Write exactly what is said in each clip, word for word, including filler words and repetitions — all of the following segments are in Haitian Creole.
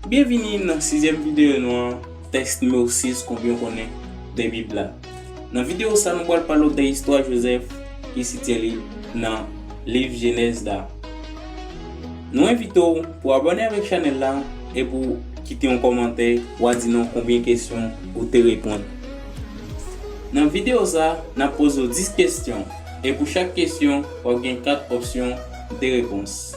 Byenvini nan sizyèm videyo nou an, tèks nimewo sis, konbyen w konnen, de Bib la. Nan videyo sa, nou pral pale w de istwa Jozèf ki sitiye li nan liv Jenèz la. Nou envite w pou abòne avèk chanèl la e pou kite yon kòmantè, w a di nou konbyen kesyon ou te reponn. Nan videyo sa, n ap poze w dis kesyon, e pou chak kesyon, w ap gen kat opsyon de repons.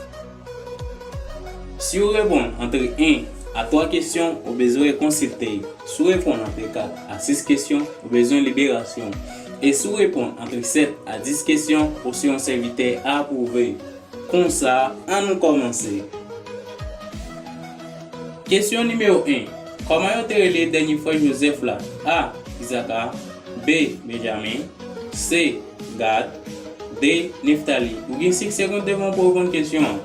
Si w reponn antre en a twa kesyon, ou bezwen rekonsilte. Si w reponn antre kat a sis kesyon, ou bezwen liberasyon. E si w reponn antre sèt a dis kesyon, ou se yon sèvitè apwouve. Konsa, ann kòmanse. Kesyon nimewo en. Kòman yo te rele dènye frè Jozèf la? A. Izaka. B. Benjamen. C. Gad. D. Neftali. Ou gen senk segonn devan w pou w reponn kesyon an.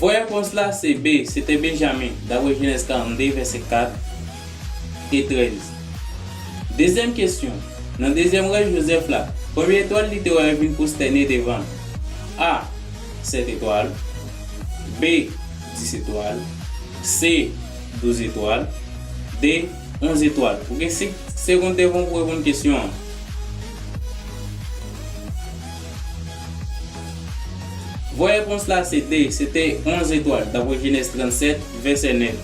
Vrè repons la se B, se te Benjamen, dapre Jenèz karannde, vèsè kat e trèz. Dezyèm kesyon. Nan dezyèm rèv Jozèf la, konbyen etwal li te wè vin pwostène devan l? A. Sèt etwal. B. Dis etwal. C. Douz etwal. D. Onz etwal. Ou gen senk segonn devan w pou reponn kesyon an. Vrè repons la se D, se te onz etwal, dapre Jenèz trannsèt, vèsè nèf.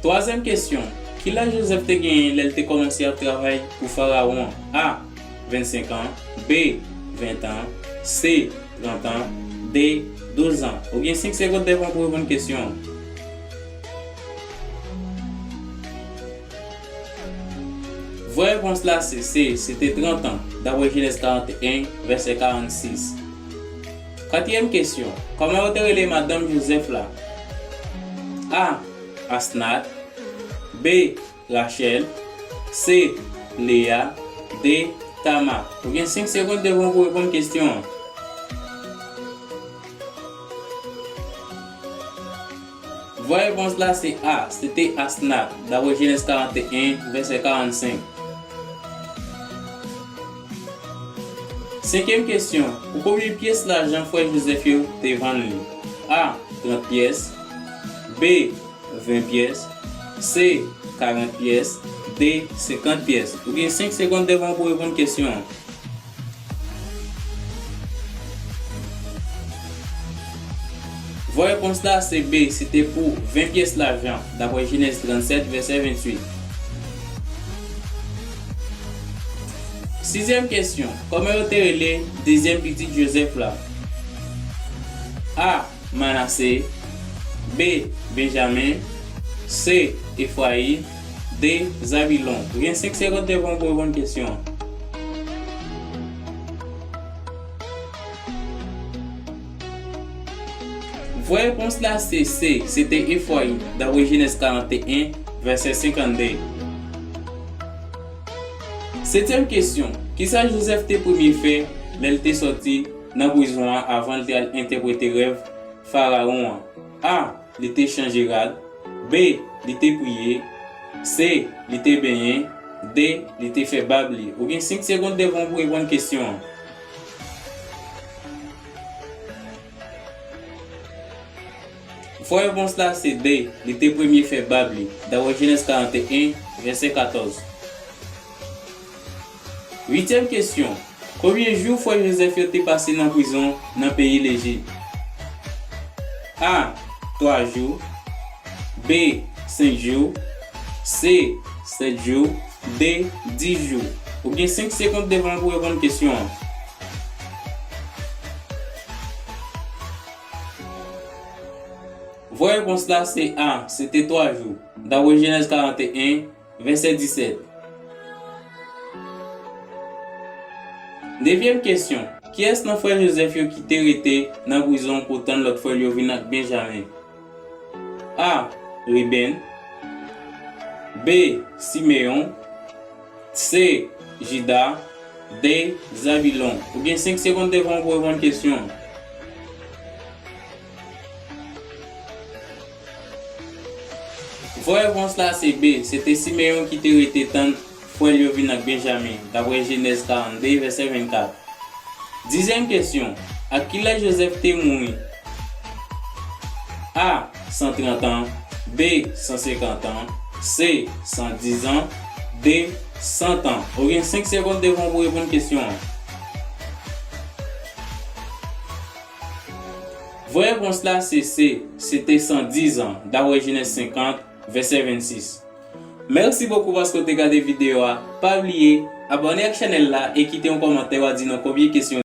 Twazyèm kesyon. Ki laj Jozèf te genyen lè l te kòmanse ap travay pou Farawon an? A. Vennsenk an. B. Ven an. C. Trant an. D. Douz an. Ou gen senk segonn devan w pou reponn kesyon an. Vrè repons la se C, se te trant an, dapre Jenèz karannteyen, vèsè karannsis. Katriyèm kesyon. Kòman yo te rele madanm Jozèf la? A. Asnat. B. Rachèl. C. Leya. D. Tama. Ou gen senk segonn devan w pou reponn kesyon an. Vrè repons la se A, se te Asnat, dapre Jenèz karannteyen, vèsè karannsenk. Senkyèm kesyon, pou konbyen pyès lajan frè Jozèf yo te vann li? A. Trant pyès. B. Ven pyès. C. Karant pyès. D. Senkant pyès. Ou gen senk segonn devan w pou reponn kesyon an. Vrè repons la se B, se te pou ven pyès lajan, dapre Jenèz trannsèt, vèsè venntuit. Sizyèm kesyon, kòman yo te rele dezyèm pitit Jozèf la? A. Manase. B. Benjamen. C. Efrayim. D. Zabilon. Ou gen senk segonn devan w pou reponn kesyon an. Vrè repons la se C, se te Efrayim, dapre Jenèz karannteyen, vèsè senkannde. Setyèm kesyon, kisa Jozèf te premye fè lè l te sòti nan prizon an avan l te al entèprete rèv Farawon an? A. Li te chanje rad. B. Li te priye. C. Li te benyen. D. Li te fè bab li. Ou gen senk segonn devan w pou reponn kesyon an. Vrè repons la se D. Li te premye fè bab li, dapre Jenèz karannteyen, vèsè katòz. Uityèm kesyon, konbyen jou frè Jozèf yo te pase nan prizon nan peyi Lejip? A. Twa jou. B. Senk jou. C. Sèt jou. D. Dis jou. Ou gen senk segonn devan w pou reponn kesyon an. Vrè repons la se A, se te twa jou, dapre Jenèz karannteyen, vèsè disèt. Nevyèm kesyon, kiyès nan frè Jozèf yo ki te rete nan prizon pou tann lòt frè l yo vin ak Benjamen? A. Ribenn. B. Simeyon. C. Jida. D. Zabilon. Ou gen senk segonn devan w pou reponn kesyon an. Vrè repons la se B, se te Simeyon ki te rete tann frè l yo vin ak Benjamen, dapre Jenèz karannde, vèsè vennkat. Dizyèm kesyon, ak kilè Jozèf te mouri? A, san trant an. B, san senkant an. C, san diz an. D, san tan. Ou gen senk segonn devan w pou w reponn kesyon an. Vrè repons la se C, se te san diz an, dapre Jenèz senkant, vèsè vennsis. Mèsi bokou paske w te gade videyo a. Pa bliye, abòne ak chanèl la e kite yon kòmantè w a di nan konbyen kesyon